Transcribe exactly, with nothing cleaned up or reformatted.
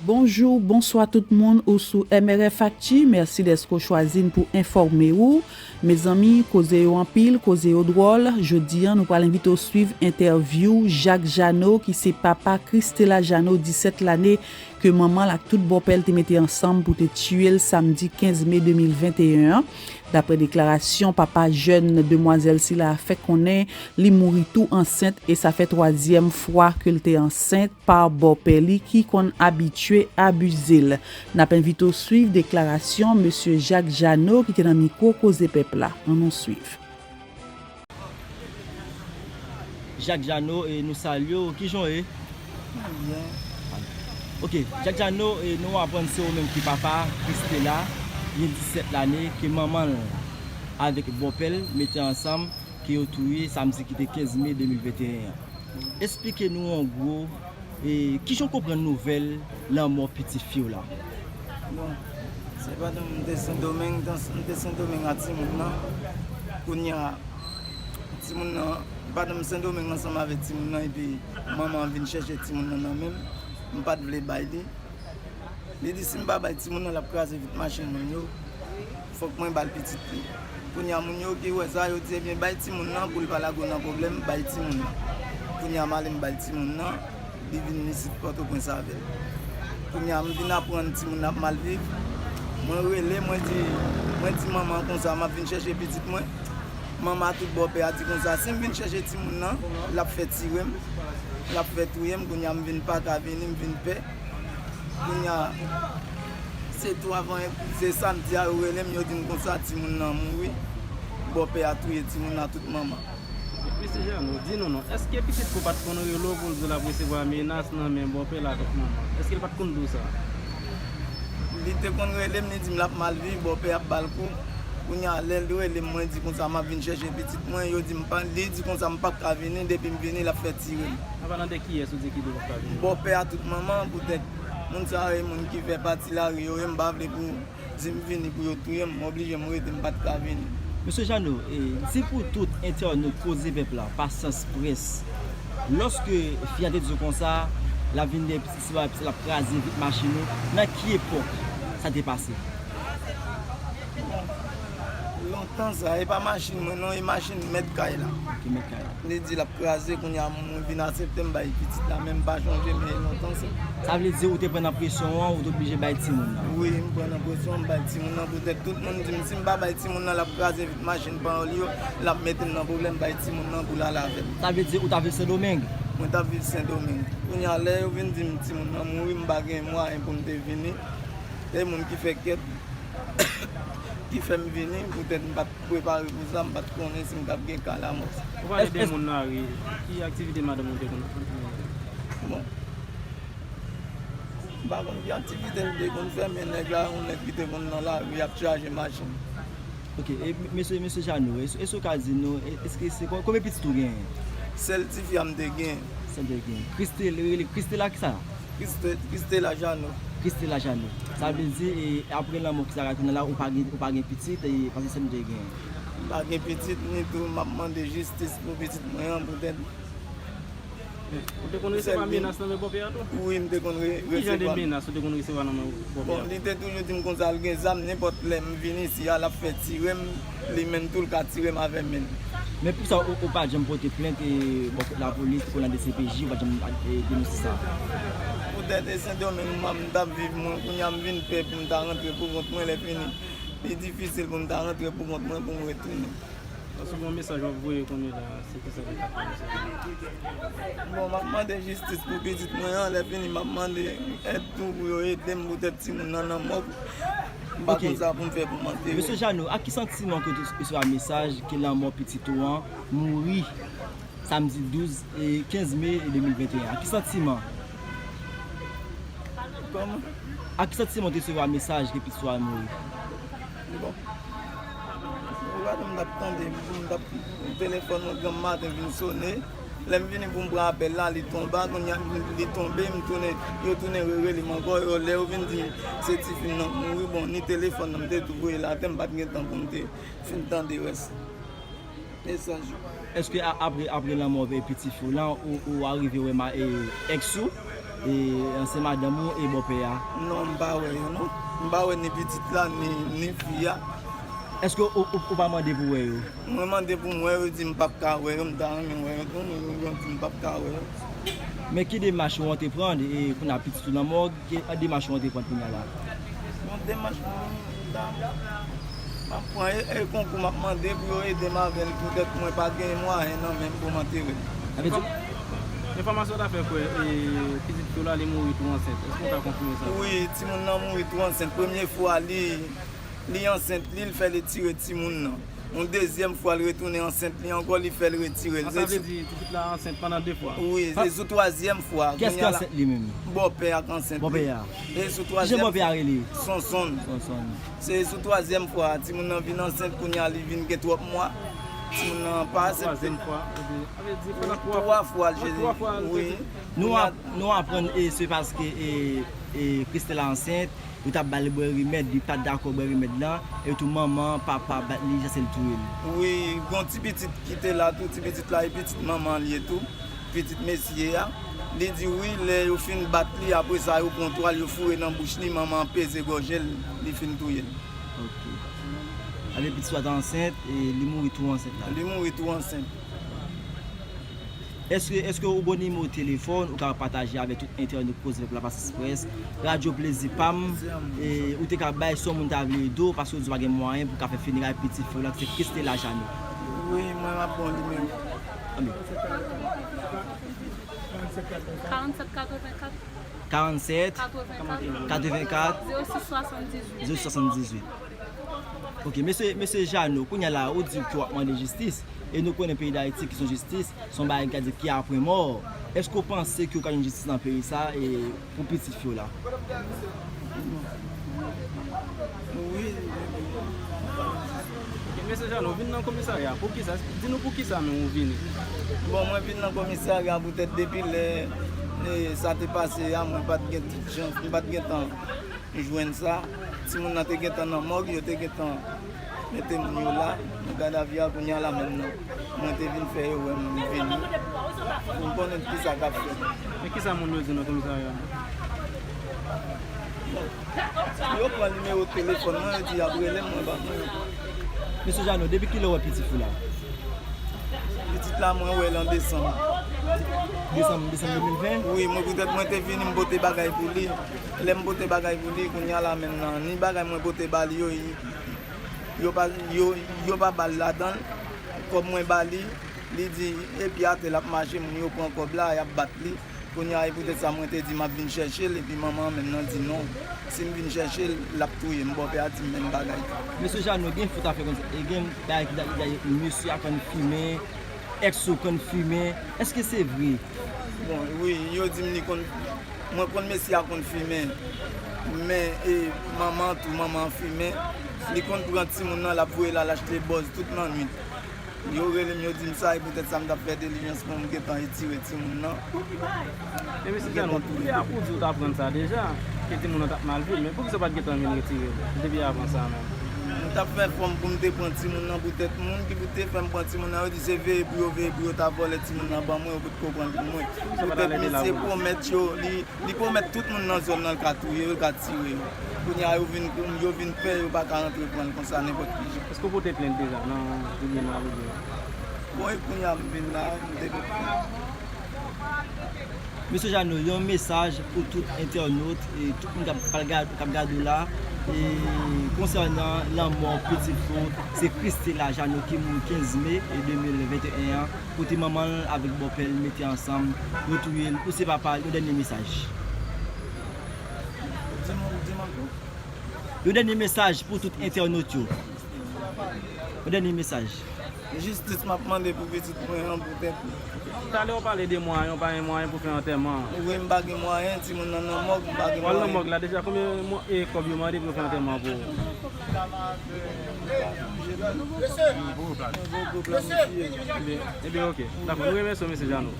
Bonjou, bonswa tout moun, ou sou M R F Actu. Mèsi dèske w chwazi n pou enfòme w. Mezanmi, koze yo anpil, koze yo dwòl. Jodi a, nou pral envite w swiv entèvyou Jacques Jeannot, ki se papa Christela Jeannot, disèt lane, ke manman l ak tout bòpè l te mete ansanm pou te tiye l samdi kenz me de mil venteyen an. Daprè deklarasyon papa jèn demwazèl sila a fè konnen, li mouri tou ansent e sa fè twazyèm fwa ke l te ansent pa bòpè li ki konn abitye abize l. N ap envite w swiv deklarasyon mesye Jacques Jeannot ki te nan mikwo Koze Pèp la. Ann nou swiv. Jacques Jeannot, e, nou salye w. Kijan w ye? Mwen byen. Ok, Jacques Jeannot, e, nou aprann se ou menm ki papa Christela, ki gen disèt lane, ke manman l avèk bòpè l mete ansanm, ke yo touye samdi ki te kenz me de mil venteyen an. Esplike nou an gwo, e, kijan w konprann nouvèl lanmò pitit fi w la? Bon, se pandan m te Sendomeng, m te Sendomeng ak timoun nan. Kounye a, timoun nan, pandan m Sendomeng ansanm avèk timoun nan, epi manman an vin chèche timoun nan nan men m, m pa t vle bay li. Li di si m pa bay timoun nan, l ap kraze vit machin mwen yo. Fòk mwen ba l pitit li. Kounye a, moun yo ki wè sa, yo di, ebyen, bay timoun nan pou l pa lage w nan pwoblèm, bay timoun nan. Kounye a, m ale m bay timoun nan, li vin isit Pòtoprens avè l. Kounye a, m vin aprann timoun nan ap mal viv. Mwen rele, mwen di, mwen di manman an konsa, m ap vin chèche pitit mwen. Manman a tout bòpè a di konsa, si m vin chèche timoun nan, l ap fè tire m, l ap fè touye m. Kounye a, m vin pa ka vini, m vin pè. Kounye a, se tou avan, se samdi a yo rele m, yo di m konsa timoun nan mouri. Bòpè a touye timoun nan tout manman. Mesye Jeannot, di nou non, èske pitit ou pa t konn rele w pou l di w l ap resevwa menas nan men bòpè l avèk manman? Èske l pa t konn di w sa? Li te konn rele m, li di m l ap mal viv, bòpè ap ba l kou. Kounye a, lè l rele m, mwen di konsa m ap vin chèche pitit mwen, yo di m pa, li di konsa m p ap ka vini, depi m vini, l ap fè tire m. An palan de kiyès ou di ki di w p ap ka vini? Bòpè a tout manman, poutèt moun sa yo e moun ki fè pati lari yo ye, m pa vle pou di m vini pou yo touye m, m oblije m rete, m pa t ka vini. Mesye Jeannot, e, di pou tout entènot Koze Pèp la, Pasyans Près, lòske fi a te di w konsa, l ap vin de pitit, si l ap kraze vit machin ou, nan ki epòk sa te pase? Lontan sa, e pa machin mwen non, e machin mèt kay la. Ki mèt kay la? Li di l ap kraze, kounye a mwen vin aksepte m bay pitit la, men m pa chonje, men e lontan sa. Sa vle di ou te pran nan presyon an, ou te oblije bay timoun nan? Wi, m pran nan presyon, m bay timoun nan, poutèt tout moun di m si m pa bay timoun nan, l ap kraze vit machin pa l yo, l ap mete m nan pwoblèm, bay timoun nan pou l ale avè m. Sa vle di ou t ap viv Sendomeng? Mwen t ap viv Sendomeng. Kounye a, lè yo vin di m timoun nan mouri, m pa gen mwayen pou m te vini. E moun ki fè kèt, ki fè m vini, poutèt m pa t prepare pou sa, m pa t konnen si m t ap gen ka lamò sa. Ou pale de moun lari, ki aktivite madanm ou te konn fè? Bon. M pa konn ki aktivite l te konn fè, men nèg la, yon nèg ki te konn nan lari ap chaje machin. Ok, e mesye, mesye Jeannot, èske, èske w ka di nou, e, èske se kon-, konbyen pitit ou genyen? Sèl tifi a m te genyen. Sèl te genyen. Christelle, li rele Christela kisa? Christe-, Christela Jeannot. Christela Jeannot. Sa vle di, e, apre lanmò Christela Jeannot la, ou pa gen, ou pa gen pitit, e, paske sèl ou te genyen. M pa gen pitit, ni tou m ap mande jistis pou pitit mwen an, poutèt. Ou te konn resevwa menas nan men bòpè a tou? Wi, m te konn re-, resevwa. Ki jan de menas ou te konn resevwa nan men bòpè a? Bon, li te toujou di m konsa, l gen zam, nenpòt lè m vin isi a, l ap fè tire m, li menm tou l ka tire m avè men l. Men poukisa ou, ou pa t janm pote plent, e, bò lapolis, pou nan D C P J, ou pa t janm, e, denonse sa? Poutèt e Sendomeng, m, m t ap viv, mwen, kounye a m vin pè pou m ta rantre pou kont mwen, lè fini, li difisil pou m ta rantre pou kont mwen, pou m retounen. Èske w gen yon mesaj w ap voye kounye la, se kisa ki ka fè mesye Jeannot? Bon, m ap mande jistis pou pitit mwen an, lè fini, m ap mande èd tou pou yo ede m poutèt timoun nan nan mòg. M pa konn sa pou m fè pou m antere l. Mesye Jeannot, ak ki santiman ke w te resevwa mesaj ke lanmò pitit ou an mouri samdi douz, e, kenz me de mil venteyen an? Ak ki santiman? Kòman? Ak ki santiman w te resevwa mesaj ke pitit ou a mouri? Bon. Ou pa konn, m t ap tande, m t ap, telefòn mwen granm maten vin sone. Lè m vini pou m pran apèl la, li tonbe, kounye a, li tonbe, m tounen, yo tounen rerele m ankò, yo, lè yo vin di se tifi m nan k mouri, bon, ni telefòn nan, m te tou voye l atè, m pa t gen tan pou m te fin tande rès mesaj yo. Èske a-, apre, apre lanmò, e, pitit fi w lan, ou, ou arive wè ma-, e, èks ou? e ansyen madanm ou e bòpè a? Non, m pa wè yo, non. M pa wè ni pitit la, ni, ni fi a. Èske ou, ou, ou pa mande pou wè yo? Mwen mande pou m wè yo, di m p ap ka wè yo, m ta renmen wè yo tou, men yo di m p ap ka wè yo. Men ki demach ou antreprann, e kounye a pitit ou nan mòg, ki demach ou antreprann kounye a la? Yon demach mwen ta, m ap pran e, e konkou m ap mande pou yo ede m avè l, poutèt mwen pa gen mwayen nan men m pou m antere l. Sa vle di, enfòmasyon ta fè kwè, e, pitit fi w la, li mouri tou ansent. Èske w ka konfime sa? Wi, timoun nan mouri tou ansent. Premye fwa, li, li ansent li, l fè l etire timoun nan. Yon dezyèm fwa, l retounen ansent li ankò, li fè l retire l. Sa vle di, pitit la ansent pandan de fwa? Wi, se sou twazyèm fwa. Kiyès ki ansent li menm? Bòpè a k ansent li. Bòpè a. E sou twazyèm fwa. Kijan bòpè a rele? Sonsonn. Sonsonn. Se sou twazyèm fwa, timoun nan vin ansent, kounye a li vin gen twòp mwa. Timoun nan pa aksepte. Twazyèm fwa, epi, sa vle di, pandan twa fwa, twa fwa, l te, wi. Nou ap, nou aprann, e se paske, e, e, Christella ansent, yo t ap ba l bwè remèd, li pa t dakò bwè remèd lan, e tou manman, papa bat li, jiskaske l touye l. Wi, gon ti pitit ki te la tou, ti pitit la, e pitit manman li ye tou, pitit mesye a. Li di wi, lè yo fin bat li, apre sa, yo pran twal, yo foure nan bouch li, manman an peze gòje l, li fin touye l. Ok. Ale pitit swa t ansent, e li mouri tou ansent la. Li mouri tou ansent. Èske, èske ou gon nimewo telefòn ou ka pataje avèk tout entènot Koze Pèp la, Pas Express, Radyo Plezi Pa M, e ou te ka bay si yon moun ta vle ede w, paske ou di w pa gen mwayen pou w ka fè fineray pitit fi w la, ki se Christella Jeannot? Wi, mwen m ap ba w nimewo. Anben. Karannsèt katrevenkat. Karannsèt katrevenkat. Zewo sis swasanndizuit. Zewo sis swasanndizuit. Ok, mesye, mesye Jeannot, kounye a la, ou di ke w ap mande jistis, e nou konnen peyi Dayiti, kesyon jistis, se yon bagay ki ka di ki apre mò. Èske w panse ke w ka jwenn jistis nan peyi sa, e pou pitit fi w la? Wi. Ok, mesye Jeannot, ou vin nan komisarya. Poukisa? Di nou poukisa menm ou vini. Bon, mwen vin nan komisarya poutèt depi lè, e, sa te pase a, mwen pa t gen tout chans, mwen pa t gen tan jwenn sa. Timoun nan te gentan nan mòg, yo te gentan mete moun yo la, nan gadavi a, kounye a la menm nan. Mwen te vin fè yo wè m vini pou m konnen kisa k ap fèt. Men kisa moun yo di nan komisarya a? Bon, yo pran nimewo telefòn mwen, yo di y ap rele m, mwen pa pran yo. Mesye Jeannot, depi kilè w wè pitit fi w la? Pitit la, mwen wè l an desanm. Desanm, desanm de mil ven? Wi, mwen poutèt mwen te vini, m pote bagay pou li. Lè m pote bagay pou li, kounye a la menm nan, ni bagay mwen pote ba li yo, yo pa, yo, yo pa ba l ladan l. Kòb mwen ba li, li di, epi atè l ap mache, moun yo pran kòb la, y ap bat li. Kounye a, e poutèt sa mwen te di m ap vin chèche l, epi manman an menm nan di non. Si m vin chèche l, l ap touye m. Bòpè a di m menm bagay tou. Mesye Jeannot, gen foto a fè konsa, e gen bagay ki ta, ki ta, mesye a konn fimen, èks ou konn fimen. Èske se vre? Bon, wi, yo di m li konn, mwen konn mesye a konn fimen. Men, e, manman an tou, manman an fimen. Li konn pran timoun nan, l ap voye l al achte bòz tout lannwit. Yo rele m, yo di m sa, e poutèt sa m t ap fè dilijans pou m gentan etire timoun nan. Men mesye Jeannot, tou de a pou di w t aprann sa deja, ke timoun nan t ap mal viv, men poukisa w pa t gentan vin retire l depi avan sa menm? M t ap fè fòm pou m te pran timoun nan poutèt moun ki pou te fè m pran timoun nan, yo di se veye pou yo veye pou yo ta vòlè timoun nan ban mwen, yo potko pran l pou mwen. Poutèt misye pwomèt yo, li, li pwomèt tout moun nan zòn nan l ka touye yo, l ka tire yo. Kounye a yo vin, yo vin pè, yo pa ka rantre pran l konsa nenpòt ki jan. Èske w pote plent deja nan tribinal oubyen? Bon, e kounye a m vin la, m te Mesye Jeannot, yon mesaj pou tout entènot e tout moun k ap, k ap gad-, k ap gade w la, e konsènan lanmò pitit ou, se Christella Jeannot ki mouri kenz me, e, de mil venteyen an, kote manman l avèk bòpè l mete ansanm, yo touye l, ou se papa l, yon dènye mesaj. Di m, di m ankò. Yon dènye mesaj pou tout entènot yo. Yon dènye mesaj. Jistis m ap mande pou pitit mwen an, pou tèt li. Talè w pale de mwayen, w pa gen mwayen pou fè antèman an. Wi, m pa gen mwayen, timoun nan nan mòg, m pa gen mwayen. W al nan mòg la deja, konbyen mwa-, e kòb yo mande pou yo fè antèman an pou ou? Ebyen, ebyen, ok. Dakò, nou remèsye w, mesye Jeannot.